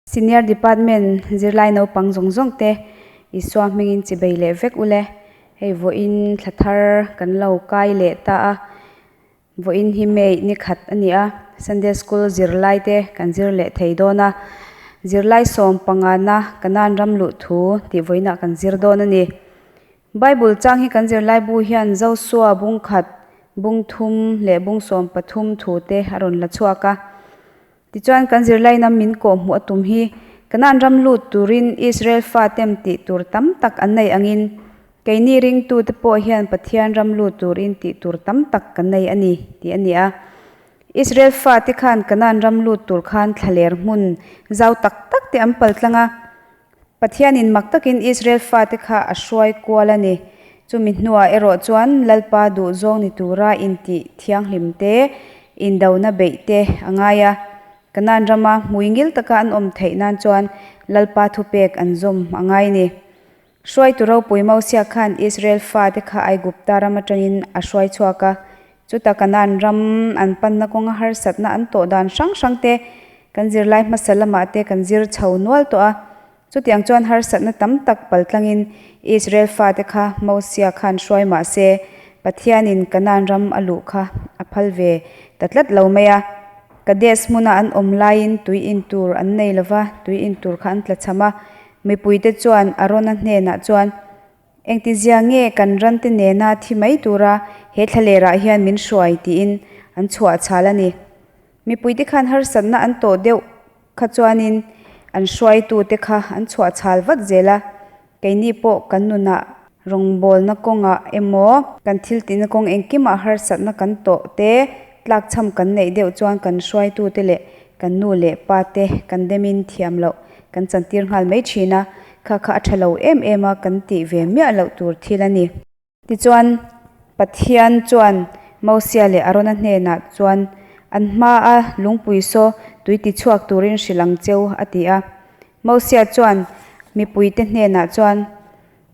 Senior Department zirlai naupang zawng zawng te Isua hmingin chibei leh vek ule. Hei vawiin thla thar kan lo kai leh ta a, vawiin hi May ni khat a ni a, Sunday School zirlai te kan zir leh thei dawn a, zirlai 15na Kanan ram luh thu tih vawiinah kan zir dawn a ni. Bible chang hi kan zirlaibu hian Josua bung khat, bung thum leh bung 13 thu te a rawn la chhuak a. Tichuan kan zirlaina min kawhhmuh a tum hi Kanaan ram lut turin Israel fatem tih tur tam tak an nei angin keini ringtute pawh hian Pathian ram lut turin tih tur tam tak kan nei a ni tih a ni a. Israel fate khan Kanaan ram lut tur khan thlaler hmun zau tak tak te an pal tlang a. Pathianin mak takin Israel fate kha a hruai kual a ni. Chumi hnuah erawh chuan Lalpa duhzawng ni tura intih thianghlim te, indona beih te a ngai a. Kanaan rama hmui ngil taka an awm theih nan chuan Lalpa thupek an zawm a ngai ni. Hruaitu ropui Mosia khan Israel fate kha Aigupta ram atangin a hruai chhuak a. Chuta Kanaan ram an panna kawnga harsatna an tawh dan hrang hrang te kan zirlai hmasa lamah te kan zir chho nual tawh a. Chutiang chuan harsatna tam tak paltlangin Israel fate kha Mosia khan hruai mah se Pathianin Kanaan ram a luh kha a phal ve ta tlat lo mai a. Kadesh hmuna an awm laiin tui in tur an nei lova, tui in tur kha an tlachham a. Mipuite chuan Arona hnenah chuan, Engtizia nge kan rante nena thi mai tura he thlalerah hian min hruai? tiin an chhuah chhal a ni. Mipuite khan harsatna an tawh deuh kha chuanin an hruaitute kha an chhuah chhal vat zel a, keini pawh kan nunah rawngbawlna kawngah emaw kan thil tihna kawng engkimah harsatna kan tawh te tlakchham kan neih deuh chuan kan hruaitute leh kan nu leh pa te kan demin thiam loh kan chantir nghal mai thin a, kha kha a tha lo em em a kan tih ve miah loh tur thil a ni. Tichuan, Pathian chuan Mosia leh Arona hnenah chuan an hmaa lungpui saw tui ti chhuak turin hrilh ang cheu a ti a. Mosia chuan mipuite hnenah chuan,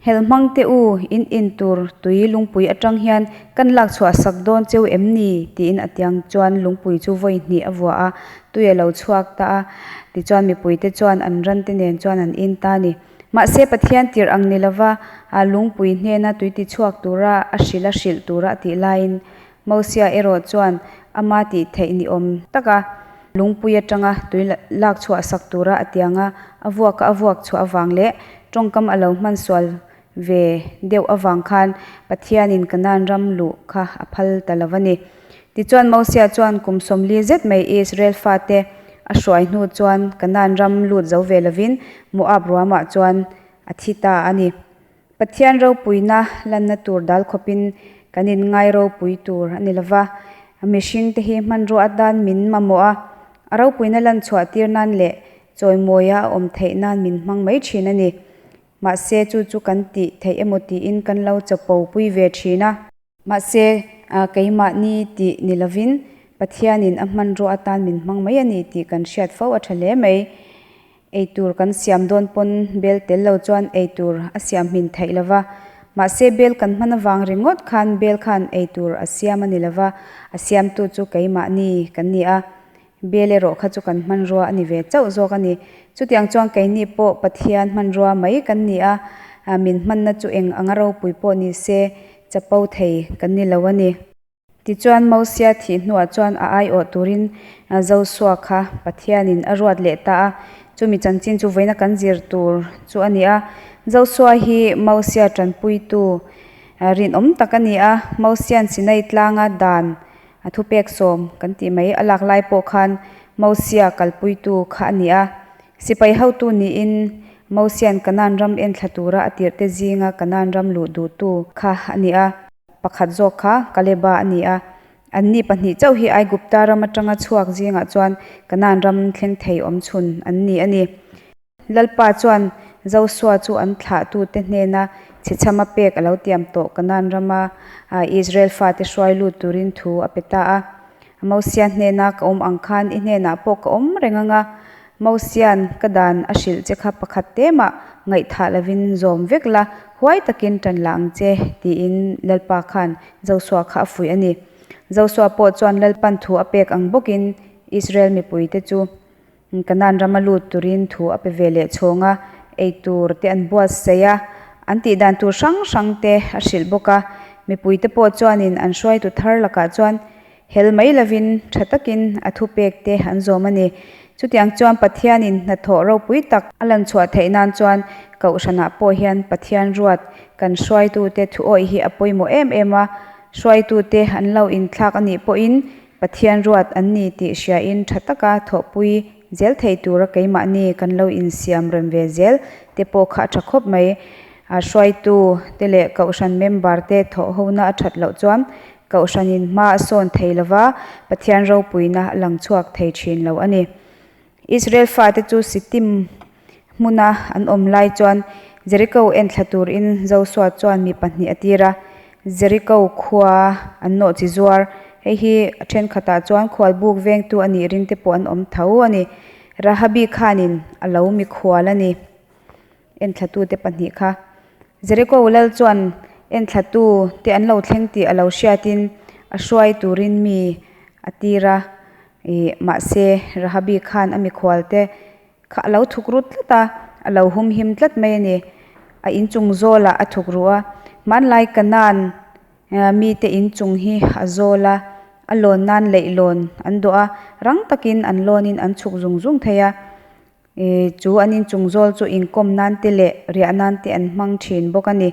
Helhmang te u, in in tur tui lungpui atang hian kan lak chhuah sak dawn cheu em ni? tiin a tiang chuan lungpui chu vawi hnih a vuah a, tui a lo chhuak ta a. Tichuan mipuite chuan an ran te nen chuan an in ta a ni. Mahse Pathian tirh ang ni lova lungpui hnena tui ti chhuak tura a hrilh a hrilh tura a tih laiin Mosia erawh chuan ama tih theih ni awm taka lungpui atanga tui lak chhuah sak tura a tiang a, a vuaka a vuak chhuah avang leh tawngkam a lo hman sual ve deuh avang khan Pathianin Kanaan ram luh kha a phal ta lo a ni. Tichuan Mosia chuan kum 40 zet mai Israel fate a hruai hnu chuan Kanaan ram lut zo ve lovin Moab ruamah chuan a thi ta a ni. Pathian ropuina lanna tur dal khawpin kan inngai ropui tur a ni lova, mihringte hi hmanrua atan min mamawh a, a ropuina lan chhuah tir nan leh chawimawia a awm theih nan min hmang mai thin a ni. Mahse chu chu kan tih theih emaw tiin kan lo chapo pui ve thin a. Mahse, keimahni tih ni lovin Pathianin a hmanrua atan min hmang mai a ni tih kan hriat fo a tha hle mai. Eitur kan siam dawn pawn bel tel lo chuan eitur a siam hmin theih lo va. Mahse, bel kan hman avang ringawt khan bel khan eitur a siam a ni lo va, a siamtu chu keimahni kan ni a. Bel erawh kha chu kan hmanrua a ni ve chauh zawk a ni. Chutiang chuan keini pawh Pathian hmanrua mai kan ni a, min hmanna chu eng anga ropui pawh ni se chapo thei kan ni lo a ni. Tichuan Mosia thih hnuah chuan a aiawh turin Josua kha Pathianin a ruat leh ta a, chumi chanchin chu vawiina kan zir tur chu a ni a. Josua hi Mosia tanpuitu rinawm tak a ni a, Mosia'n Sinai tlanga dan A thupek 10 kan tih mai a lak lai pawh khan Mosia kalpuitu kha a ni a. Sipai hotu niin Mosia'n Kanaan ram enthla tura a tirhte zinga Kanaan ram luh duhtu kha a ni a. Pakhat zawk kha Kaleba a ni a. Anni pahnih chauh hi Aigupta ram atanga chhuak zingah chuan Kanaan ram thleng thei awmchhun an ni a ni. Lalpa chuan Josua chu an thlahtute hnena chhechhama pek a lo tiam tawh Kanaan rama Israel fate hruai lut turin thu a pe ta a. Mosia hnena ka awm ang khan i hnenah pawh ka awm reng ang a, Mosia'n ka dan a hrilh che kha pakhat te mah ngaihthah lovin zawm vek la, huai takin tan la ang che, tiin Lalpa khan Josua kha a fuih a ni. Josua pawh chuan Lalpan thu a pek ang bawkin Israel mipuite chu. Kanaan rama lut turin thu a pe ve leh chhawng a, eitur te an buatsaih a, an tih dan tur hrang hrang te a hrilh bawk a. Mipuite pawh chuanin an hruaitu thar lakah chuan hel mai lovin tha takin a thupek te an zawm a ni. Chutiang chuan Pathianin hnathawh ropui tak a lan chhuah theih nan chuan Kohhranah pawh hian Pathian ruat kan hruaitute thuawih hi a pawimawh em em a, hruaitute an lo inthlak a nih pawhin Pathian ruat an ni tih hriain tha taka thawhpui zel thei tura keimahni kan lo insiam rem ve zel te pawh kha a tha khawp mai. A hruaitu te leh Kohhran member te thawh hona a that loh chuan Kohhranin hma a sawn thei lova, Pathian ropuina a lang chhuak thei thin lo a ni. Israel fate chu Sittim hmuna an awm lai chuan Jeriko enthla turin Josua chuan mi pahnih a tir a. Jeriko khua an nawh chi zuar. Hei hi thenkhatah chuan khualbuk vengtu a nih ring te pawh an awm tho a ni. Rahabi khanin a lo mikhual a ni. Enthlatute pahnih kha. Jeriko lal chuan enthlatu te an lo thleng tih a lo hriatin a hruai turin mi a tir a. Ih mahse Rahabi khan a mikhual te kha a lo thuk ru tlat a, a lo humhim tlat mai a ni. A inchung zawlah a thuk ru a, hmanlai Kanaan mite inchung hi a zawl a, a lawn nan leihlawn an dawh a, rang takin an lawnin an chhuk zung zung thei a. Ih chu an inchung zawl chu inkawm nan te leh riah nan te an hmang thin bawk a ni.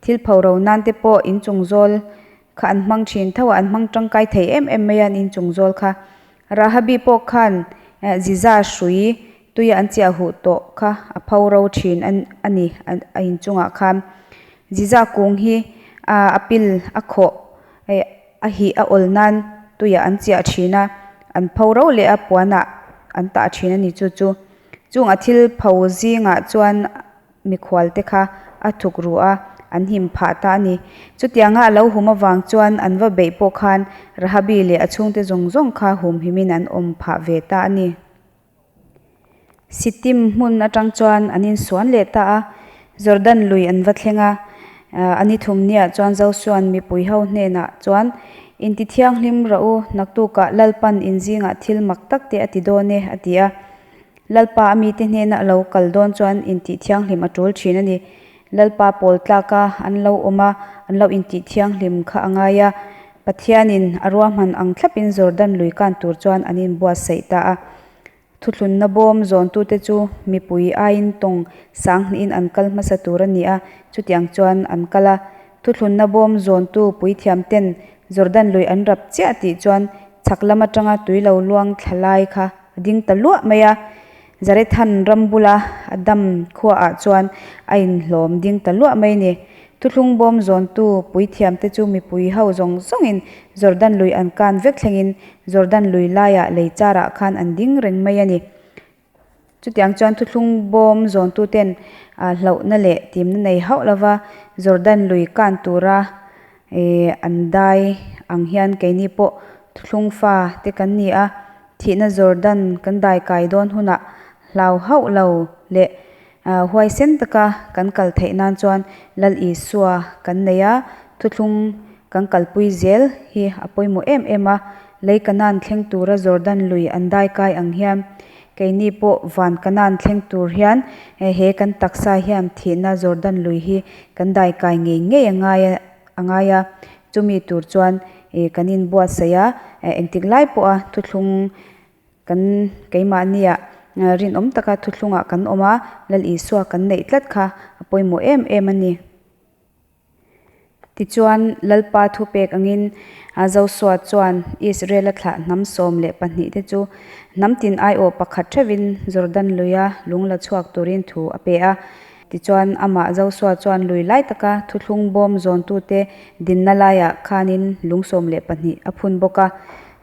Thil phoro nan te pawh inchung zawl kha an hmang thin tho a, an hmang tangkai thei em em mai a an inchung zawl kha. Rahabi pawh khan ziza hrui tuia an chiah huh tawh kha a phoro thin a ni a inchungah khan. Ziza kung hi a pil a khawh A hih a awl nan tuiah an chiah thin a, an pho ro leh a puanah an tah thin a ni chu chu. Chung a thil pho zingah chuan mikhual te kha a thuk ru a, an him phah ta a ni. Chutianga a lo hum avang chuan an va beih pawh khan Rahabi leh a chhungte zawng zawng kha humhimin an awm phah ve ta a ni. Sittim hmun atang chuan an insuan leh ta a, Jordan lui an va thleng a. A ni thumniah chuan Josua'n mipui ho hnenah chuan, Inti thianghlim rawh u, naktukah Lalpan inzingah thil mak tak te a ti dawn e, a ti a. Lalpa a mite hnena a lo kal dawn chuan intih thianghlim a tul thin a ni. Lalpa pawl tlaka an lo awm a, an lo intih thianghlim kha a ngai a. Pathianin a ruahman ang thlapin Jordan lui kan tur chuan an inbuatsaih ta a. Thuthlunna bawm zawntute chu mipui aiin tawng sanghnihin an kal hmasa tur a ni a, chutiang chuan an kal a. Thuthlunna bawm zawntu puithiamten Jordan lui an rap chiah tih chuan chhak lam atanga tui lo luang thla lai kha a ding ta luah mai a. Zarethan ram bula a dam khuaah chuan a inhlawm ding ta luah mai a ni. Thuthlung bawm zawntu puithiamte chu mipui ho zawng zawngin Jordan lui an kan vek thlengin Jordan lui laiah lei charah khan an ding reng mai a ni. Chutiang chuan thuthlung bawm zawntuten hlauhna leh timna nei hauh lova Jordan lui kan tura an dai ang hian keini pawh thuthlung fa te kan ni a, thihna Jordan kan dai kai dawn hunah hlau hauh lo leh Huaisen taka kan kal theih nan chuan Lal Isua kan nei a, thuthlung kan kalpui zel hi a pawimawh em em a. Lei Kanaan thleng tura Jordan lui an dai kai ang hian keini pawh van Kanaan thleng tur hian he kan taksa hian thihna Jordan lui hi kan dai kai ngei ngei a ngai a ngai a. Chumi tur chuan kan inbuatsaih a, engtik lai pawha thuthlung Kan keimahnia rinawm taka thuthlungah kan awm a, Lal Isua kan neih tlat kha a pawimawh em em a ni. Tichuan, Lalpa thupek angin Josua chuan Israel-a thlah hnam 12 te chu hnam tin aiawh pakhat theuhin Jordan luia lung la chhuak turin thu a pe a. Tichuan, amah Josua chuan lui lai taka thuthlung bawm zawntute dinna laiah khanin lung 12 a phun bawk a.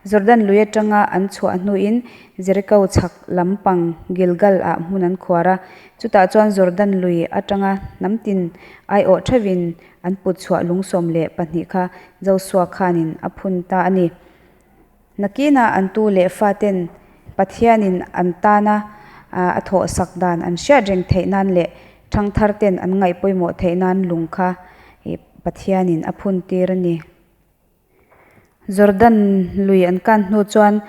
Jordan lui atanga an chhuah hnuin Jeriko chhak lam pang Gilgal ah hmun an khuar a, chutah chuan Jordan lui atanga hnam tin aiawh theuhin an put chhuah lung 12 kha Josua khanin a phun ta a ni. Nakinah an tu leh faten Pathianin an tana a thawhsak dan an hriat reng theih nan leh thangthar ten an ngaih pawimawh theih nan lung kha Pathianin a phun tir a ni. Jordan lui an kan hnu chuan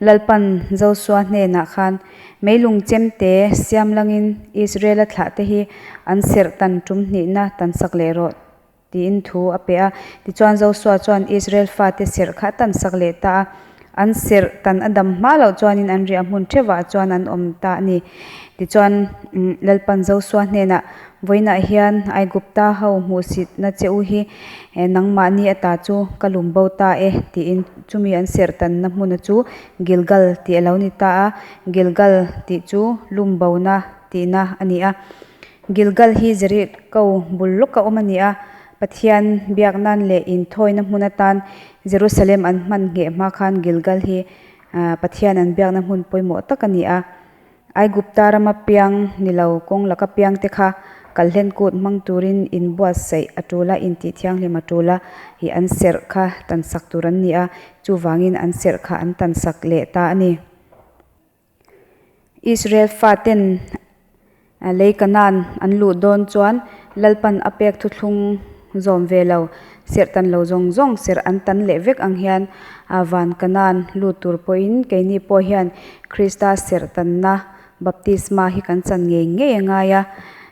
Lalpan Josua hnenah khan, Meilung chemte siam langin Israela thlahte hi an serh tan tum hnihna tan sak leh rawh, tiin thu a pe a. Tichuan Josua chuan Israel fate serh kha a tan sak leh ta a. An serh tan a dam hma loh chuanin an riah hmun theuhah chuan an awm ta a ni. Tichuan Lalpan Josua hnenah, Vawiinah hian Aigupta ho hmuhsitna che u hi nangmahni ata chu ka lum bo ta e, tiin chumi an serh tanna hmuna chu Gilgal tih a lo ni ta a. Gilgal tih chu lum bona tihna a ni a. Gilgal hi Jeriko bul lawka awm a ni a, Pathian biak nan leh inthawina hmun atan Jerusalem an hman ngheh hma khan Gilgal hi Pathian an biakna hmun pawimawh tak a ni a. Aigupta rama piang ni lo kawng laka piang te kha kalhlen kut hmang turin inbuatsaih a tul a, intih thianghlim a tul a, ih an serh kha tansak tur an ni a, chuvangin an serh kha an tansak leh ta a ni. Israel faten lei Kanaan an luh dawn chuan Lalpan a pek thuthlung zawm ve lo, serh tan lo zawng zawng serh an tan leh vek ang hian van Kanaan lut tur pawhin keini pawh hian Krista serh tanna baptisma hi kan chan ngei ngei a ngai a,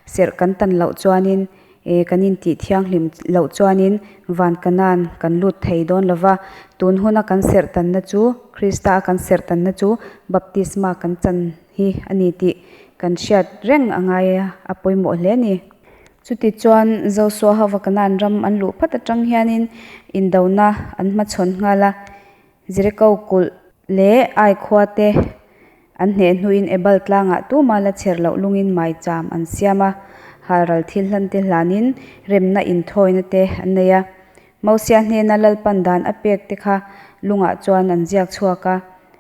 serh kan tan loh chuanin E, kan intih thianghlim loh chuanin van Kanaan kan lut thei dawn lo va, tun huna kan serh tanna chu, Krista a kan serh tanna chu baptisma kan chan hi a ni tih kan hriat reng a ngai a, a pawimawh hle a ni. Chuti chuan Josua hova Kanaan ram an luh phat atang hianin indona an hmachhawn nghal a, Jeriko kulh leh Ai khua te an hneh hnuin Ebal tlangah tuma la chher loh lungin maicham an siam a, halral thil hlan te hlanin remna inthawina te an nei a. Mosia hnena Lalpan dan a pek te kha lungah chuan an ziak chhuak a.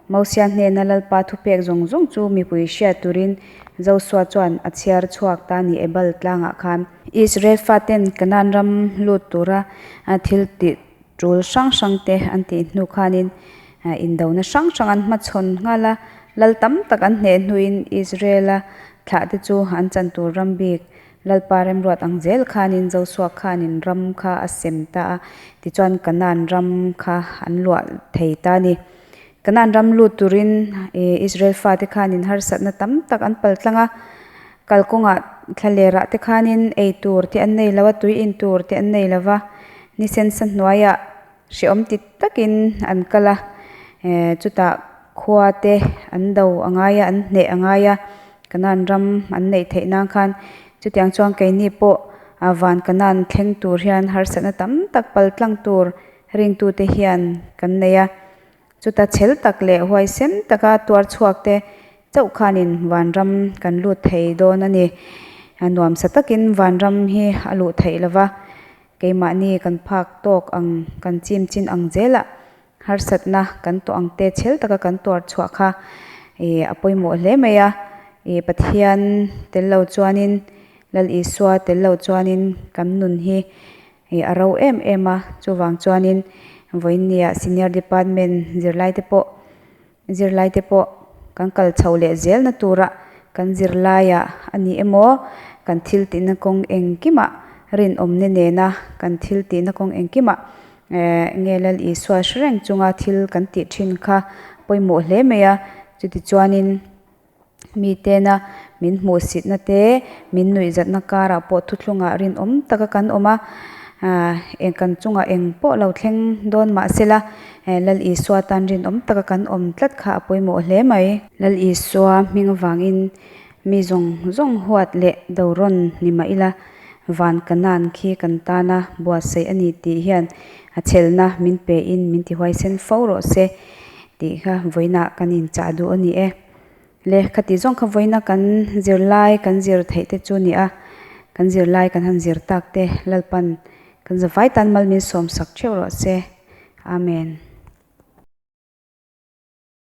Mosia hnena Lalpa thupek zawng zawng chu mipui hriat turin Josua chuan a chhiar chhuak ta ni Ebal tlangah khan. Israel faten Kanaan ram lut tura thil tih Tul hrang hrang te an tih hnu khanin indona hrang hrang an hmachhawn nghal a, lal tam tak an hneh hnuin Israel-a thlah te chu an chan tur ram bik Lalpa remruat ang zel khanin Joshua khanin ram kha a sem ta a, tichuan Kanaan ram kha an luah thei ta a ni. Kanaan ram lut turin Israel fate khanin harsatna tam tak an paltlang a, Kalkawngah thlalerah te khanin ei tur te an nei lo a, tui in tur te an nei lo va, ni sensa hnuaiah hrehawm ti takin an kal a, chutah khua te an do a ngai a, an hneh a ngai a, Kanaan ram an neih theih nan khan chutiang chuan keini pawh van Kanaan thleng tur hian harsatna tam tak paltlang tur ringtute hian kan nei a. Chuta chhel tak leh huaisen taka tuar chhuak te chauh khanin vanram kan lut thei dawn a ni. Nuamsa takin vanram hi a luh theih lova, keimahni kan phak tawk ang, kan chim chin ang zelah harsatna kan tawh ang te chhel taka kan tuar chhuah kha a pawimawh hle mai a. Pathian tel lo chuanin, Lal Isua tel lo chuanin kan nun hi Ih a ro em em a, chuvang chuanin vawiinnia senior department zirlaite pawh zirlaite pawh kan kal chho leh zelna tura kan zirlaiah a ni emaw kan thil tihna kawng engkimah rinawmna nena kan thil tihna kawng engkimah eh nge Lal Isua hre reng chunga thil kan tih thin kha pawimawh hle mai a, chutichuanin. Mitena min hmuhsitna te, min nuihzatna karah pawh thuthlungah rinawm taka kan awm a, eng kan chungah eng pawh lo thleng dawn mah sela, Lal Isua tan rinawm taka kan awm tlat kha a pawimawh hle mai. Lal Isua hming avangin mi zawng zawng huat leh do rawn ni mah ila, van Kanaan khi kan tana buatsaih a ni tih hian a chhelna min pein min tihuaisen fo rawh se tih kha vawiinah kan inchah duh a ni e. Le khati zawng kha vawiina kan zirlai kan zir theih te chu ni a, kan zirlai kan han zir tak te Lalpan kan zavai tan mal min sawmsak theuh rawh se. Amen.